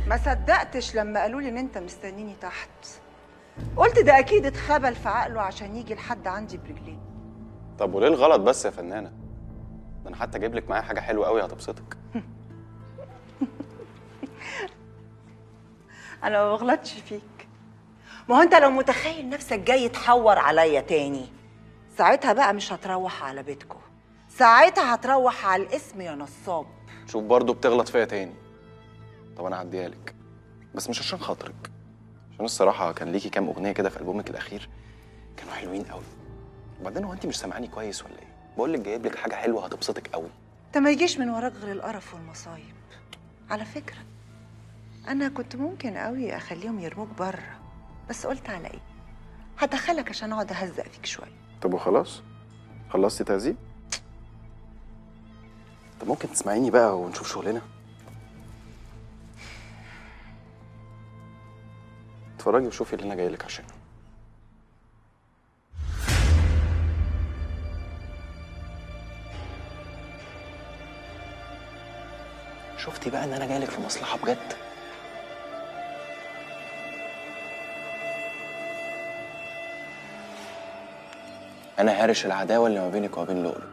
ما صدقتش لما قالوا لي ان انت مستنيني تحت. قلت ده اكيد اتخبل في عقله عشان يجي لحد عندي برجليه. طب وليه الغلط بس يا فنانة؟ ده انا حتى جايب لك معايا حاجة حلوة قوي هتبسطك. انا ما بغلطش فيك. ما هو انت لو متخيل نفسك جاي تحور عليا تاني، ساعتها بقى مش هتروح على بيتكم، ساعتها هتروح على الاسم يا نصاب. شوف برضه بتغلط فيا تاني. طب انا هعديها لك، بس مش عشان خاطرك، عشان الصراحة كان ليكي كام اغنية كده في البومك الاخير كانوا حلوين قوي. وبعدين هو انت مش سامعاني كويس ولا ايه؟ بقول لك جايب لك حاجة حلوة هتبسطك قوي. انت ما يجيش من وراك غير القرف والمصايب. على فكرة انا كنت ممكن قوي اخليهم يرموك بره، بس قلت على ايه؟ هدخلك عشان اقعد اهزق فيك شوية. طب وخلاص؟ خلصتي تهزيق؟ طب ممكن تسمعيني بقى ونشوف شغلنا؟ اتفرجي وشوفي اللي انا جاي لك عشانه. شفتي بقى ان انا جاي لك في مصلحة بجد؟ انا هارش العداوة اللي ما بينك وما بين لؤلؤ.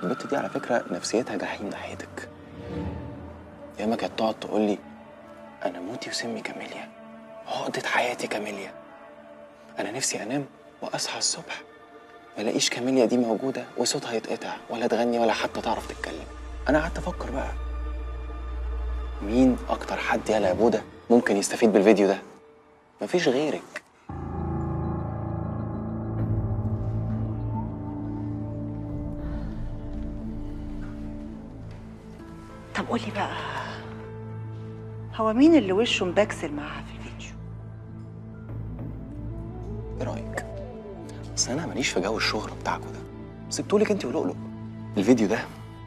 البت دي على فكرة نفسيتها جحيم ناحيتك. ياما كانت تقعد تقول لي انا موتي وسمي كاميليا، عقدة حياتي كاميليا، انا نفسي انام واصحى الصبح ما الاقيش كاميليا دي موجودة وصوتها يتقطع ولا تغني ولا حتى تعرف تتكلم. انا قعدت افكر بقى مين اكتر حد يا بوده ممكن يستفيد بالفيديو ده؟ مفيش غيرك. طب قولي بقى، هو مين اللي وشه مبكسل معاها في الفيديو؟ ايه رايك؟ اصل انا ماليش في جو الشهرة بتاعكوا ده، سبتولك انت ولؤلؤ. الفيديو ده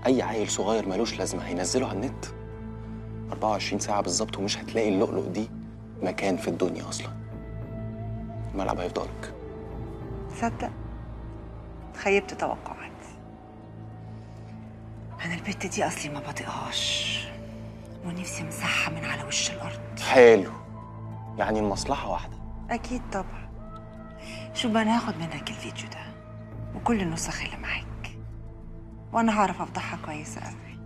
اي عيل صغير مالوش لازمه هينزله على النت 24 ساعة بالظبط، ومش هتلاقي اللؤلؤ دي مكان في الدنيا اصلا. الملعب هيفضلك. تصدق خيبت توقعاتي. انا البت دي اصلي ما بطيقهاش ونفسي امسحها من على وش الارض. حلو، يعني المصلحة واحدة. اكيد طبعا. شوف بقى، انا هاخد منك الفيديو ده وكل النسخ اللي معاك، وانا هعرف افضحها كويس قوي.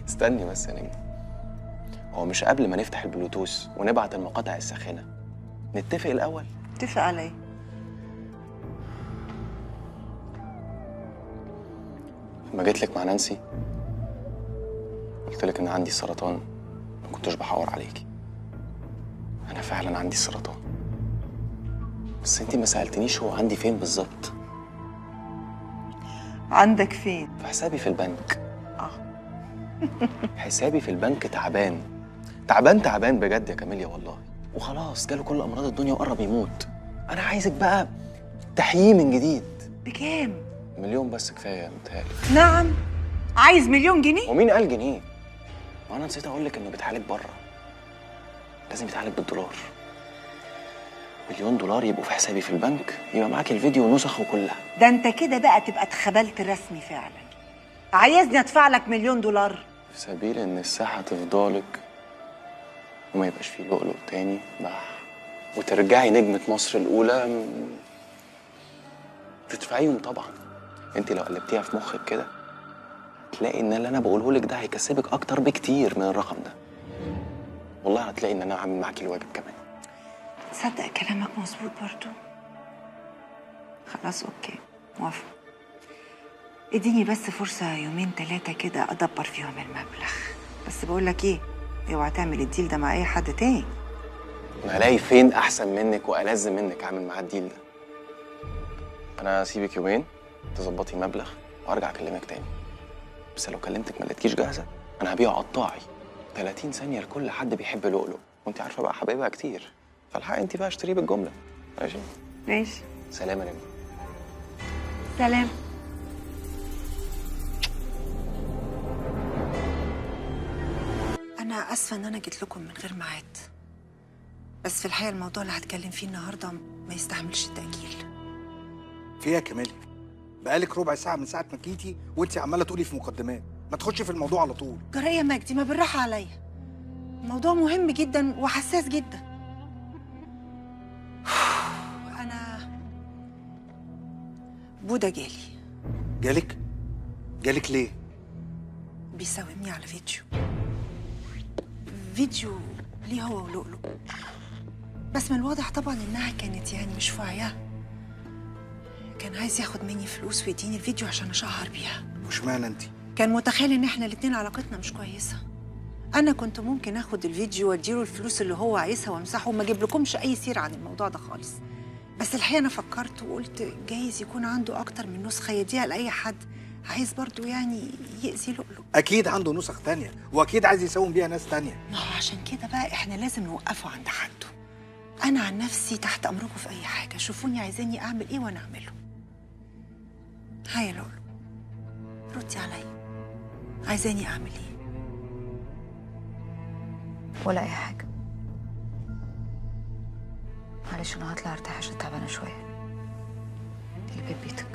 استني بس يا نجم، هو مش قبل ما نفتح البلوتوث ونبعت المقاطع الساخنة نتفق الاول؟ اتفق على ايه؟ لما جيت لك مع نانسي قلت لك ان عندي سرطان، ما كنتش بحور عليكي. انا فعلا عندي سرطان، بس انتي ما سالتنيش هو عندي فين بالظبط. عندك فين؟ في حسابي في البنك. حسابي في البنك تعبان تعبان تعبان بجد يا كاميليا والله، وخلاص جاله كل امراض الدنيا وقرب يموت. انا عايزك بقى تحييه من جديد. بكام؟ مليون بس كفاية متهيألي. نعم؟ عايز مليون جنيه؟ ومين قال جنيه؟ ما انا نسيت اقول لك انه بيتعالج بره، لازم يتعالج بالدولار. مليون دولار يبقوا في حسابي في البنك، يبقى معاك الفيديو ونسخة كلها. ده انت كده بقى تبقى اتخبلت رسمي فعلا. عايزني ادفع لك مليون دولار؟ في سبيل ان الساحة تفضلك وما يبقاش فيه لؤلؤ تاني بح، وترجعي نجمه مصر الاولى تدفعيهم طبعا. انت لو قلبتيها في مخك كده هتلاقي ان اللي انا بقوله لك ده هيكسبك اكتر بكتير من الرقم ده. والله هتلاقي ان انا عامل معاكي الواجب كمان. تصدق كلامك مظبوط برضو. خلاص okay، موافقة. اديني بس فرصة يومين ثلاثة كده ادبر فيهم المبلغ. بس بقول لك ايه، اوعى تعمل ال deal ده مع اي حد تاني. انا هلاقي فين احسن منك والذ منك اعمل معاه ال deal ده؟ انا هسيبك يومين تظبطي المبلغ وارجع اكلمك تاني. بس لو كلمتك ما لقيتكيش جاهزة انا هبيع قطاعي 30 ثانية لكل حد بيحب لؤلؤ، وانت عارفه بقى حبايبها كتير، فالحق انت بقى اشتريه بالجملة. ماشي؟ ماشي. سلام يا نجم. سلام. أنا آسفة إن أنا جيت لكم من غير ميعاد، بس في الحقيقة الموضوع اللي هتكلم فيه النهاردة ما يستحملش التأجيل. في إيه يا كمالي؟ بقالك ربع ساعة من ساعة ما جيتي وأنت عمالة تقولي في مقدمات، ما تخشي في الموضوع على طول. جرايه يا مجدي، ما بالراحة عليا. الموضوع مهم جدا وحساس جدا. انا بودا جالي. جالك؟ جالك ليه؟ بيساومني على فيديو ليه هو ولؤلؤ، بس من الواضح طبعا انها كانت يعني مش في وعيها. كان عايز ياخد مني فلوس ويديني الفيديو عشان اشهر بيها. واشمعنى انت؟ كان متخيل ان احنا الاتنين علاقتنا مش كويسة. انا كنت ممكن اخد الفيديو واديله الفلوس اللي هو عايزها وامسحه وما اجيب لكمش اي سيره عن الموضوع ده خالص. بس الحقيقة انا فكرت وقلت جايز يكون عنده اكتر من نسخه يديها لاي حد عايز برضو يعني يأذي لؤلؤ. اكيد عنده نسخ تانية، واكيد عايز يساوم بيها ناس تانية. ما هو عشان كده بقى احنا لازم نوقفه عند حده. انا عن نفسي تحت امركم في اي حاجة، شوفوني عايزاني اعمل ايه وانا اعمله. هاي يا لؤلؤ، ردي عليا، عايزاني اعمل ايه؟ ولا اي حاجة. معلش انا هطلع ارتاح عشان تعبانة شوية. البيت بيتك.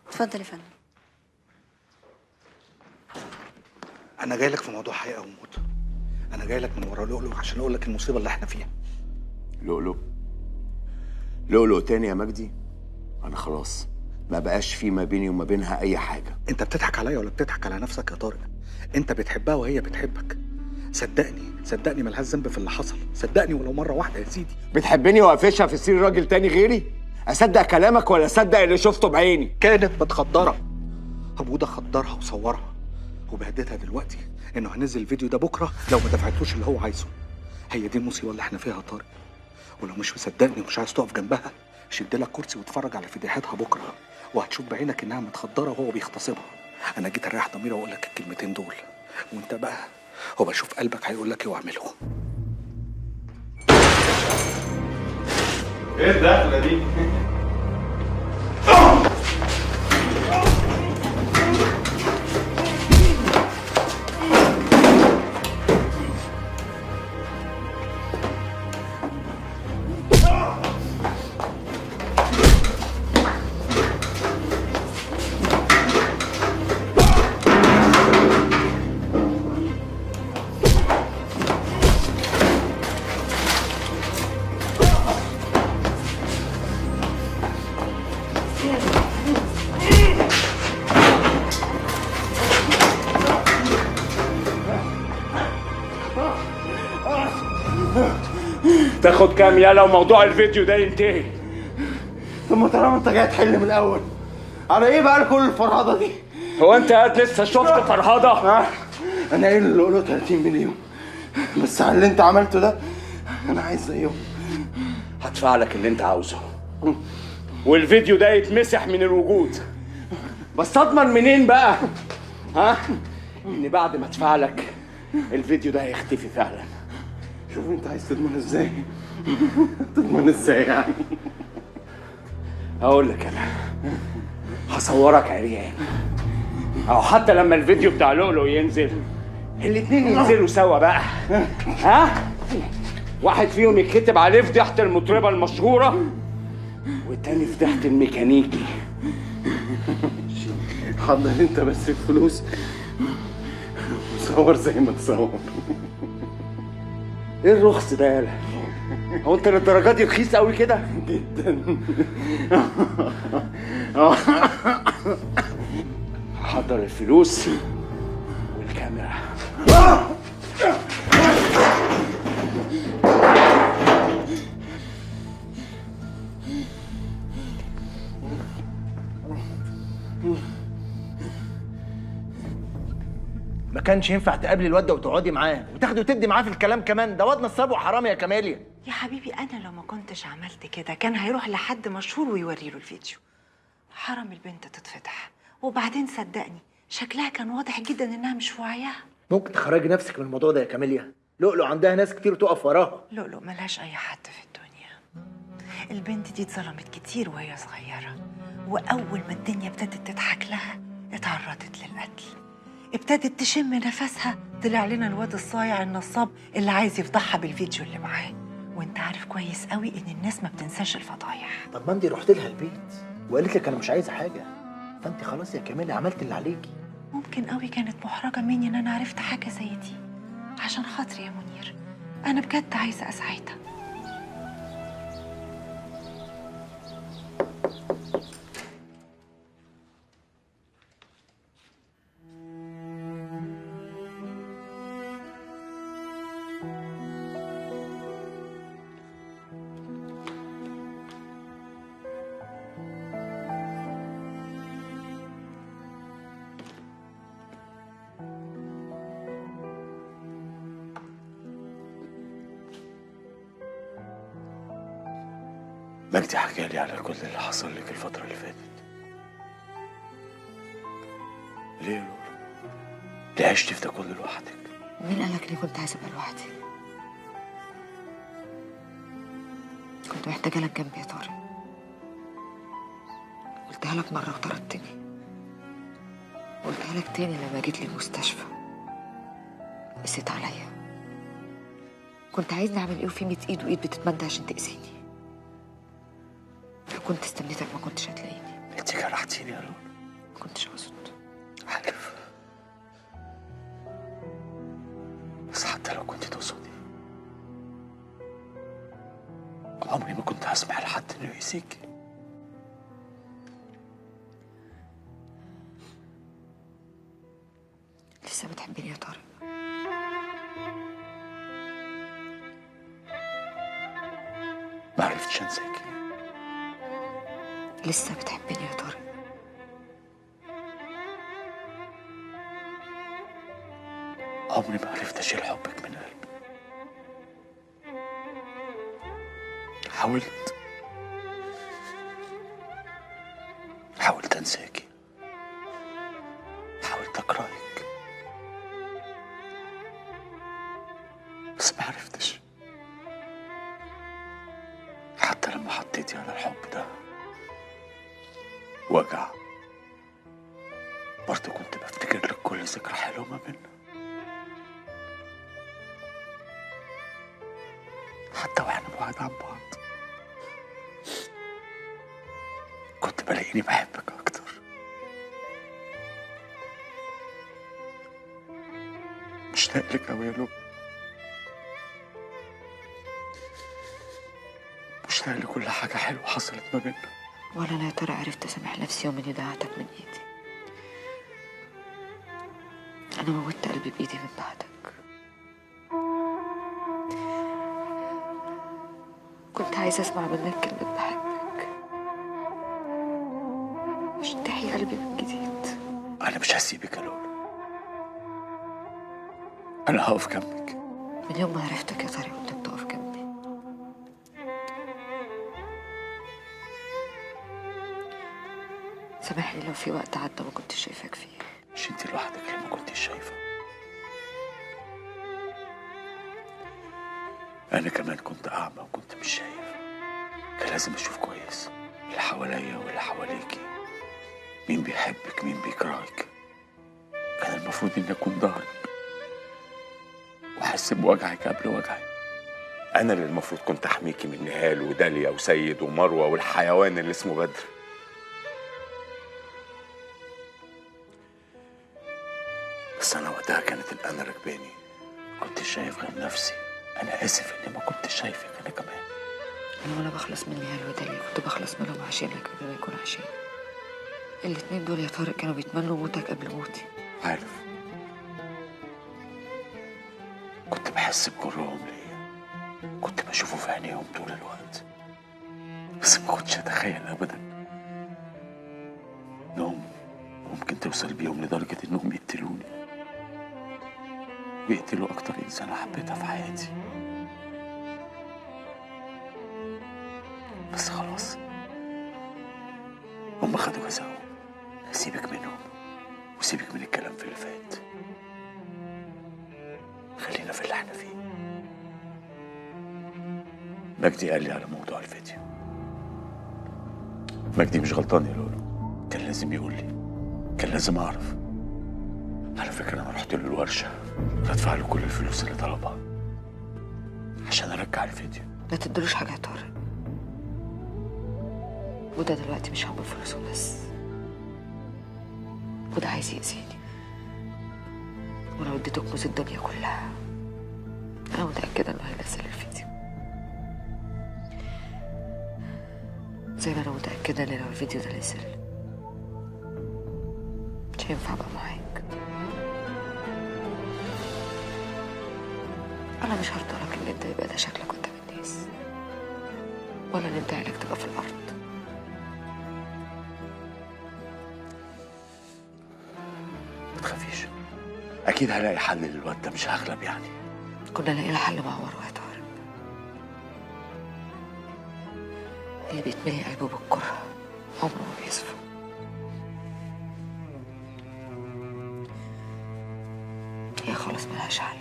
اتفضل يا فندم. انا جاي لك في موضوع حقيقة وموت. انا جاي لك من ورا لؤلؤ عشان اقول لك المصيبة اللي احنا فيها. لؤلؤ؟ لؤلؤ تاني يا مجدي؟ انا خلاص ما بقاش في ما بيني وما بينها اي حاجة. انت بتضحك عليا ولا بتضحك على نفسك يا طارق؟ انت بتحبها وهي بتحبك. صدقني صدقني ملهاش ذنب في اللي حصل، صدقني ولو مرة واحدة يا سيدي. بتحبني وقفشها في سرير راجل تاني غيري؟ اصدق كلامك ولا اصدق اللي شفته بعيني؟ كانت متخدره، ابوده خدرها وصورها وبهددها دلوقتي انه هنزل الفيديو ده بكره لو ما دفعتلوش اللي هو عايزه. هي دي المصيبة اللي احنا فيها يا طارق. ولو مش مصدقني ومش عايز تقف جنبها، شد لك كرسي واتفرج على فضيحتها بكره، وهتشوف بعينك انها متخدره وهو بيغتصبها. انا جيت اريح ضميري واقول لك الكلمتين دول، وانت بقى هو بشوف قلبك هيقول لك ايه واعمله. ايه الدخلة دي؟ تاخد كام يالا وموضوع الفيديو ده ينتهي؟ طب ما طالما انت جاي تحل من الاول، على ايه بقى كل الفرهده دي؟ هو انت قاعد لسه شفت فرهده؟ انا قايل لؤلؤ 30 مليون، بس على اللي انت عملته ده انا عايز زيهم. هدفع لك اللي انت عاوزه والفيديو ده يتمسح من الوجود. بس اضمن منين بقى؟ ها؟ ان بعد ما ادفع لك الفيديو ده هيختفي فعلا. شوف انت عايز تضمن ازاي؟ تضمن ازاي يعني؟ هقول لك، انا هصورك عريان، او حتى لما الفيديو بتاع لؤلؤ ينزل الاتنين ينزلوا سوا بقى. ها؟ واحد فيهم يتكتب عليه فضيحة المطربة المشهورة، والتاني فضيحة الميكانيكي. حضر انت بس الفلوس وصور زي ما تصور. ايه الرخص ده يالا؟ هو انت للدرجة دي رخيص قوي كده؟ جدا. حضر الفلوس والكاميرا. ما كانش ينفع تقابلي الواد ده وتقعدي معاه وتاخدي وتدي معاه في الكلام كمان، ده واد نصاب وحرام يا كماليا. يا حبيبي انا لو ما كنتش عملت كده كان هيروح لحد مشهور ويوري له الفيديو. حرام البنت تتفتح، وبعدين صدقني شكلها كان واضح جدا انها مش في وعيها. ممكن تخرجي نفسك من الموضوع ده يا كاميليا؟ لؤلؤ عندها ناس كتير تقف وراها. لؤلؤ ملهاش اي حد في الدنيا. البنت دي اتظلمت كتير وهي صغيرة، واول ما الدنيا ابتدت تضحك لها اتعرضت للقتل، ابتدت تشم نفسها، طلع لنا الواد الصايع النصاب اللي عايز يفضحها بالفيديو اللي معاه. وانت عارف كويس قوي ان الناس ما بتنساش الفضايح. طب ما انت رحت لها البيت وقالت لك انا مش عايزه حاجة، فانت خلاص يا كاميليا عملت اللي عليكي. ممكن قوي كانت محرجه مني ان انا عرفت حاجة زي دي. عشان خاطري يا منير، انا بجد عايزه اساعدها. مجدي حكى لي على كل اللي حصل لك الفترة اللي فاتت. ليه يا لولو؟ ليه عشتي في ده كله لوحدك؟ مين قالك اني كنت عايزة ابقى لوحدي؟ كنت محتاجة لك جنبي يا طارق. قلتها لك مرة وطردتني. قلتها لك تاني لما جيت لي المستشفى. قسيت عليا. كنت عايزني اعمل ايه وفي 100 ايد وايد بتتمدى عشان تأذيني؟ لو كنت استنيتك ما كنتش هتلاقيني. انت جرحتيني يا لولو. ما كنتش اقصد. عارف، بس حتى لو كنت تقصدي عمري ما كنت هسمح لحد انه يأذيكي. لسه بتحبني يا طارق؟ ما عرفتش انساكي. لسه بتحبني يا طارق؟ عمري ما عرفت اشيل حبك من قلبي. حاولت انساكي، حاولت اكرهك، بس ما عرفتش. حتى لما حطيتي على الحب ده وجع، برضه كنت بفتكر لك كل ذكرى حلوة ما بينا، حتى واحنا بعاد عن بعض كنت بلاقيني بحبك أكتر. مشتاق لك أوي يا لولو، مشتاق لكل حاجة حلوة حصلت ما بينا. ولا أنا يا ترى عرفت أسامح نفسي يوم إني ضيعتك من إيدي. أنا موتت قلبي بإيدي من بعدك. كنت عايزة أسمع منك كلمة بحبك عشان تحيي قلبي من جديد. أنا مش هسيبك يا لولو، أنا هقف جنبك. من يوم ما عرفتك يا طارق وأنت بتقف جنبي. سامحني لو في وقت عدى ما كنتش شايفاك فيه. مش انت لوحدك اللي ما كنتش شايفه، انا كمان كنت اعمى وكنت مش شايف. كان لازم اشوف كويس اللي حواليا واللي حواليكي، مين بيحبك مين بيكرهك. كان المفروض اني اكون ظهرك واحس بوجعك قبل وجعي. انا اللي المفروض كنت احميكي من نهال وداليا وسيد ومروه والحيوان اللي اسمه بدر. بس أنا وقتها كانت الأنا راكباني، كنت شايف غير نفسي. أنا آسف إني ما كنتش شايفك أنا كمان. أنا وأنا بخلص من نهال وداليا كنت بخلص منهم عشانك قبل ما يكون عشاني. الاتنين دول يا طارق كانوا بيتمنوا موتك قبل موتي. عارف، كنت بحس بكرههم ليا، كنت بشوفه في عينيهم طول الوقت، بس ما كنتش أتخيل أبدا إنهم ممكن توصل بيهم لدرجة إنهم يقتلوني ويقتلوا أكتر إنسانة حبيتها في حياتي. بس خلاص، هم خدوا جزاهم. سيبك منهم وسيبك من الكلام في اللي فات. خلينا في اللي احنا فيه. مجدي قال لي على موضوع الفيديو. مجدي مش غلطان يا لولو، كان لازم يقول لي، كان لازم اعرف. على فكرة انا رحت له الورشة بدفع له كل الفلوس اللي طلبها عشان ارجع الفيديو. ما تدلوش حاجة يا طارق. وده دلوقتي مش هم فلوسه بس، وده عايز يأذيني، ولو اديته كنوز الدنيا كلها انا متأكدة انه هينزل الفيديو. زي ما انا متأكدة ان لو الفيديو ده نزل مش هينفع ابقى معاك. انا مش هرضى لك ان انت يبقى ده شكلك قدام الناس، ولا ان انت عينك تبقى في الارض. ما تخافيش، اكيد هلاقي حل للواد ده، مش هغلب يعني. كنا لاقيين حل مع مروه يا طارق. اللي بيتملي قلبه بالكرة عمره ما بيصفى. هي خلاص ملهاش حل.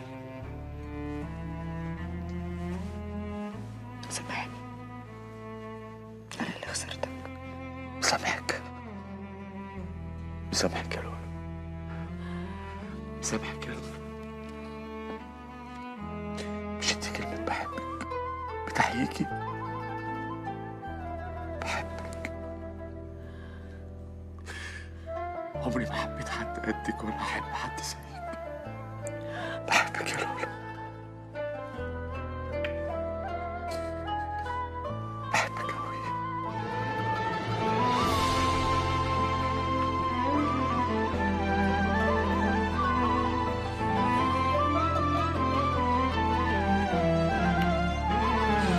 سامحني، أنا اللي خسرتك. سامحك، سامحك يا لولو، سامحك يا لولو. مش انت كلمة بحبك بتحييكي؟ بحبك. عمري ما حبيت حد قدك ولا أحب حد زيك. بحبك يا لولو.